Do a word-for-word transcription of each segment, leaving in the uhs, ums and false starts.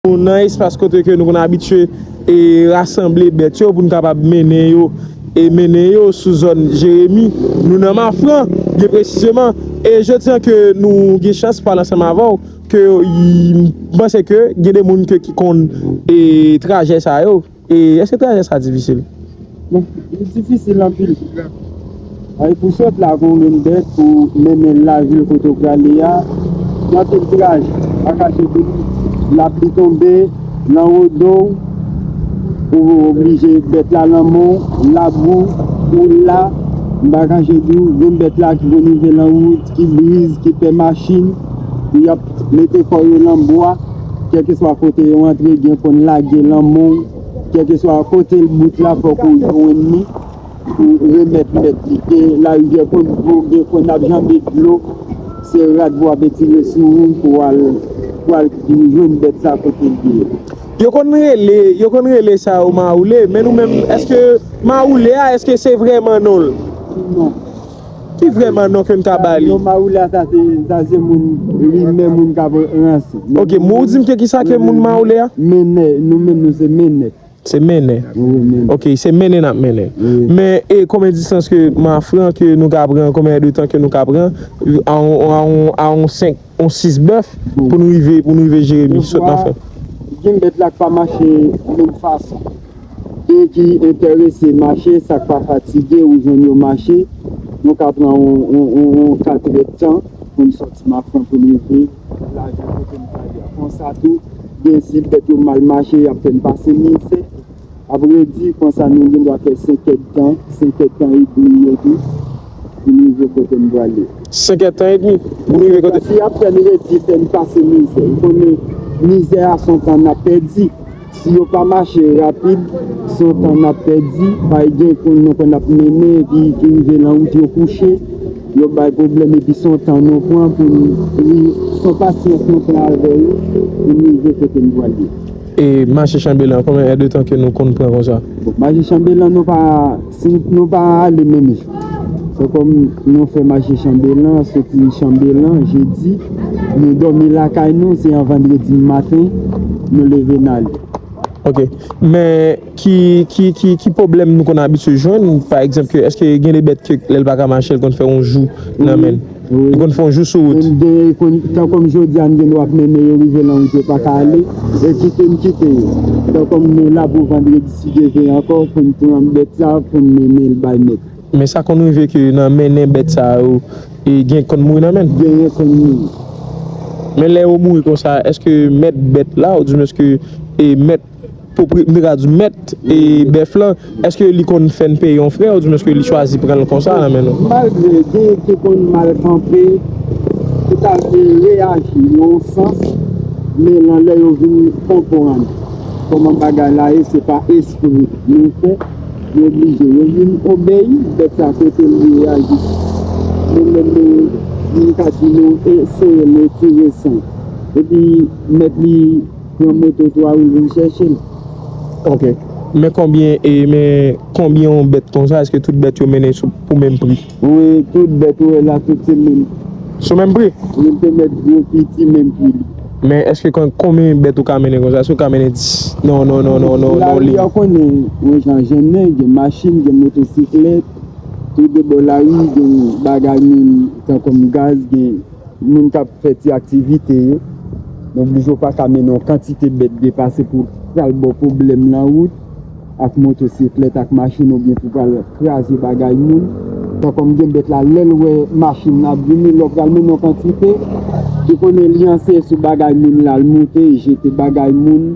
Nou nan espas kote ke nou konn abitye e rasanble bèt yo pou n kapab mennen yo e mennen yo sou zòn Jeremi. Nou nan Mafran, byen presizeman. E jodi an ke nou gen chans pale ansanm avè w, ke m panse ke gen de moun ke ki konn e trajè sa yo. E èske trajè sa difisil? Bon, li difisil anpil. Ay, pou sot la, pou yon bèt, pou mennen l lavil kote w prale a, gen anpil trajè. Pa kache tou, lapli tonbe, nan wodo w, ou oblije bèt la nan men w, labou, ou la, m pa kache tou, gen bèt la ki konn rive nan wout, ki briz, ki pè machin, y ap mete kò yo nan bwa, kèlkeswa kote yo antre, gen konn lage l nan men w, kèlkeswa kote l bout la, fòk ou jwenn li pou remèt mèt li. Gen larivyè konn gwo, gen konn ap janbe dlo, se rad pou ap etire sou ou pou al, pou al jwenn bèt sa kote l ye. Yo konn rele, yo konn rele sa yo mawoule, men nou menm, èske mawoule a, èske se vrèman non l? Non. Ki vrèman non ke n ka ba li? Non, mawoule a, sa se, sa se moun, rimè moun k ap ranse. Ok, men ou di m ke ki sa ke moun mawoule a? Mennen, nou menm nou se mennen. Se mennen. Wi, mennen. Ok, se mennen n ap mennen. Wi. Men, e konbyen distans ke Mafran ke nou ka pran, konbyen de tan ke nou ka pran, a on, a on, a on senk, on sis bèf, pou nou rive, pou nou rive Jeremi, sot Mafran? Gen bèt la k pa mache menm fason. Gen ki enterese mache, sa k pa fatige, ou jwenn yo mache, nou ka pran on, on, on, on katrè tan pou n sòti Mafran pou n rive lavil kote n prale a. Konsa tou, gen si bèt yo mal mache, y ap fè n pase mizè. Apre di, konsa nou gen dwa fè senk èdtan, senk èdtan edmi yo tou, pou n rive kote n prale. Senk èdtan edmi, pou n rive kote. Si y ap fè n redi, fè n pase mizè. Ou konnen mizè a se yon tan n ap pèdi. Si yo pa mache rapid, se yon tan n ap pèdi. Bay gen konn nou konn ap mennen, epi ki rive nan wout yo kouche, yo bay pwoblèm, epi se yon tan nou pran pou n, wi, se yon pasyans nou pran avè yo, pou n rive kote n prale. E mache Chanbelan, konbyen èdtan ke nou konn pran konsa? Bon, mache Chanbelan, nou pa, si nou pa ale menm jou. Se kòm nou fè mache Chanbelan, soti Chanbelan, jedi, nou dòmi lakay nou, se an vandredi maten, nou leve n ale. Ok. Men ki, ki, ki, ki pwoblèm nou konn abitye jwenn? Pa egzanp, ke èske gen de bèt ke lè l pa ka mache, l konn fè yon jou nan men l? Wi. Li konn fè yon jou sou wout. Gen, gen, konn, tan kòm jodi a, n gen dwa ap mennen yo rive nan wout yo pa ka ale, e kite n kite yo. Tan kòm nou la pou vandredi, si Dye vle ankò, pou n pran bèt sa, pou n mennen l bay mèt. Men sa konn rive ke nan mennen bèt sa yo, e gen konn mouri nan men l? Genyen konn mouri. Men lè yo mouri konsa, èske mèt bèt la, oubyen èske, e mèt pwopri-, m te ka di mèt e bèf lan, èske li konn fè n peye yon frè, oubyen èske li chwazi pran l konsa nan men nou? Malgre gen ki konn mal kanpe, ki ta vle reyaji nan yon sans, men nan lè yo vin konprann kòman bagay la ye, se pa espri nou fè, yo oblije, yo vin obeyi, bèt sa kote l ye a jis. Nou menm nou, nou ka di nou eseye retire san. Epi mèt li pran moto twa woul vin chèche l. Ok. Men konbyen, e, men konbyen yon bèt konsa? Èske tout bèt yo mennen sou, pou menm pri? Wi, tout bèt ou wè la, tout se menm. Sou menm pri? Menm te mèt gwo piti, menm pri li. Men èske kon-, konbyen bèt ou ka mennen konsa? Èske ou ka mennen dis? Non, non, non, non, non, non, li. Lari a konnen, yon jan jennen, gen machin, gen motosiklèt, tout de bò lari, gen bagay moun, tankou gaz, gen moun k ap fè ti aktivite yo. Nou oblije w pa ka mennen yon kantite bèt depase pou pral ba w pwoblèm nan wout ak motosiklèt ak machin oubyen pou pral kraze bagay moun. Tan kòm gen bèt la, lè l wè machin nan ap vini, lè w pral mennen yon kantite, li konnen li anseye sou bagay moun la, l moute, jete bagay moun.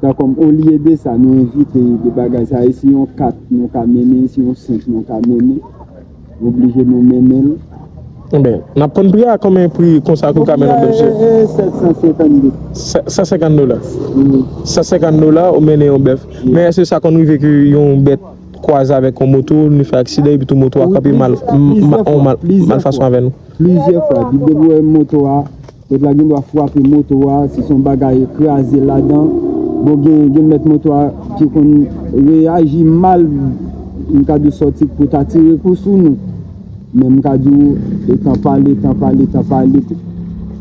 Tan kòm olye de sa, nou evite de bagay sa. E si yon kat nou ka mennen, si yon senk nou ka mennen, oblije nou mennen l. Enben, n ap konn pri a, konbyen pri konsa ke w ka mennen yon bèt, mesye? Sèt san senkant dola. Sèt san senkant dola. Wi. San senkant dola, ou mennen yon bèf. Wi. Men èske sa konn rive ke yon bèt kwaze avèk yon moto, li fè aksidan, epi tou moto a kanpe mal, m-, ma-, yon mal, mal fason avè nou? Plizyè fwa, depi w wè moto a, bèt la gen dwa frape moto a, si se yon bagay kraze ladan. Bon, gen, gen mèt moto a ki konn reyaji mal, m ka di w sòti pou ta tire kou sou nou. Men m ka di w, e tan pale, tan pale, tan pale,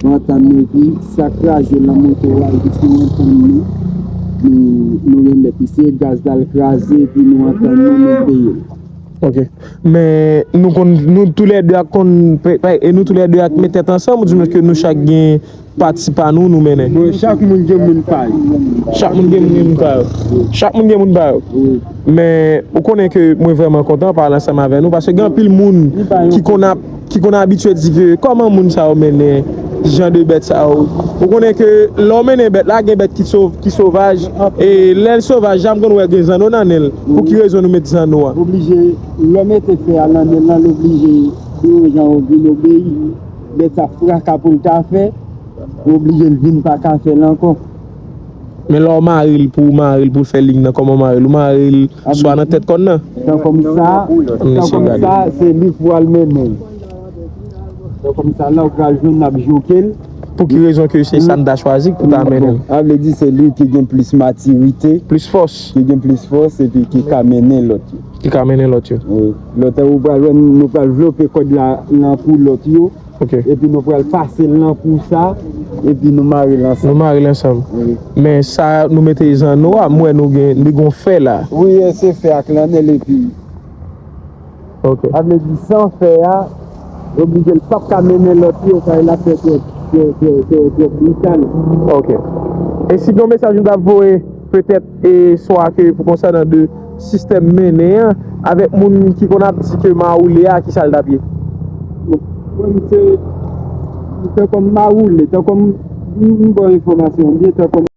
Nou antann nou, epi sa kraze lan moto a, epi si nou antann nou, nou, nou remèt li. Se gaz la l kraze, epi nou antann nou, nou peye l. Ok. Men nou konn, nou toulède a konn, e nou toulède a met tèt ansanm, oudimwen ke nou chak gen pati pa nou, nou mennen. Bon, chak moun gen moun pa yo. Chak moun gen moun pa yo. Chak moun gen moun pa yo. Men ou konnen ke mwen vrèman kontan pale ansanm avè nou, paske gen anpil moun ki konn ap ki konn abitye di ke kòman moun sa yo mennen jan de bèt sa yo. Ou konnen ke lè w mennen bèt la, gen bèt ki sov, ki sovaj, e lè l sovaj la, m konn wè gen zanno nan nen l. Pou ki rezon nou met zanno a? Oblije, lè w mete fè a nan nen l lan, l oblije, gen yon jan ou vin obeyi. Bèt sa fraka pou l ta fè, ou oblije l vin pa ka fè l ankò. Men lè w mare l pou w mare l pou w fè liy nan, kòman w mare l? Ou mare l swa nan tèt kòn nan? Tan kòm sa, tan kòm sa, se li pou al mennen l. Tan kòm sa, la w pral jwenn n ap jouke l. Pou ki rezon ke se sa n ta chwazi pou ta mennen l? Sa vle di se li ki gen plis matirite, Plis fòs. Ki gen plis fòs epi ki ka mennen lòt yo. Ki ka mennen lòt yo. Wi. Lòt ou pral wè nou pral vlope kòd la nan kou lòt yo. Ok. Epi nou pral pase l nan kou sa, epi nou mare l ansanm. Nou mare l ansanm. Wi. Men sa nou mete zanno a, m wè nou gen, li gon fè la. Wi, se fè ak lannèl epi. Ok. Sa vle di san fè a, oblije l p ap ka mennen lòt yo, sa l ap fè twòp, twòp, twòp, twòp, twòp brital. Ok. E si gen yon mesaj nou t ap voye, petèt, e swa ke pou konsènan de sistèm mennen an, avèk moun ki konn ap di ke mawoule a, ki sa l t ap ye? Mwen, se, se kòm mawoule, tan kòm, m, m ba w enfòmasyon byen, tan kòm